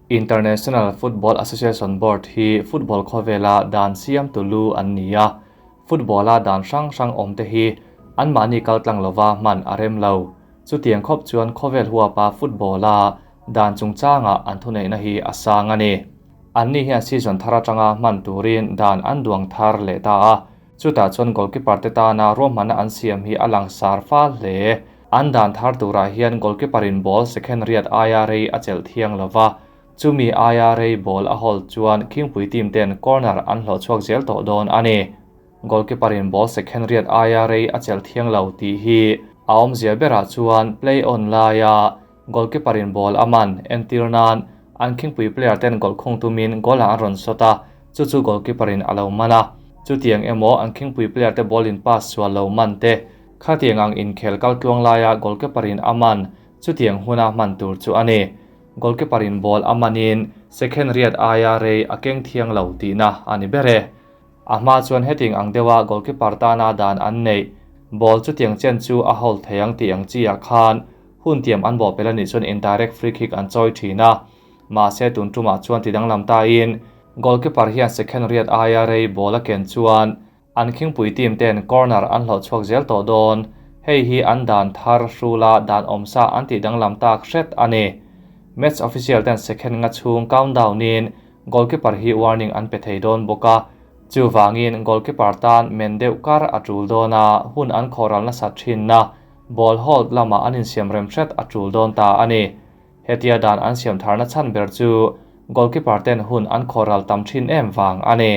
International Football Association Board hi football khawvela dan siamtu lu an ni a, football-a dan hrang hrang awmte hi anmahni kaltlang lova hman a rem lo. Chutiang khawp chuan khawvel huapa football-a dan chungchangah an thuneihna hi a sang a ni. Anni hian season thar atanga hman turin dan an duang thar leh ta a, chutah chuan goalkeeper te tana ruahmanna an siam hi a langsar fal hle. An dan thar turah hian goalkeeper in ball second riat aia rei a chelh thiang lova, chumi aia rei ball a hold chuan khingpui team ten corner an hlawh chhuak zel tawh dawn a ni. Goalkeeper in ball second riat aia rei a chelh thiang lo tih hi a awmzia berah chuan play on laia goalkeeper in ball a man entir nan an khingpui player ten goal khung tumin goal ah an rawn shot a, chu chu goalkeeper in a lo man a. Chutiang emaw an khingpui player te ball in pass sual lo man te, Khatiang ang inkhel kal tluang laia goalkeeper in a man, chutiang huna hman tur chu a ni. Goalkeeper in ball a manin second riat aia rei a keng thiang lo tihna a ni ber e. A hma chuan hetiang ang deuha goalkeeper tana dan an neih, ball chutiang chen chu a hold thei ang tih ang chi ah khan hun tiam an bawhpelh a nih chuan indirect free kick an chawi thin a. Mahse tun tumah chuan ti danglam tain goalkeeper hian second riat aia rei ball a ken chuan An khingpui team ten corner an hlawh chhuak zel tawh dawn. Hei hi an dan thar hrula dan awmsa an tih danglam tak hret a ni. Match official ten second nga chhung countdown in goalkeeper hi warning an pe thei dawn bawk a. Chuvangin goalkeeper tan men deuh kar a tul dawn a, hun an khawhral nasat thinna ball hold lamah an insiam rem hret a tul dawn ta a ni. Hetia dan an siam tharna chhan ber chu goalkeeper ten hun an khawhral tam thin em vang a ni.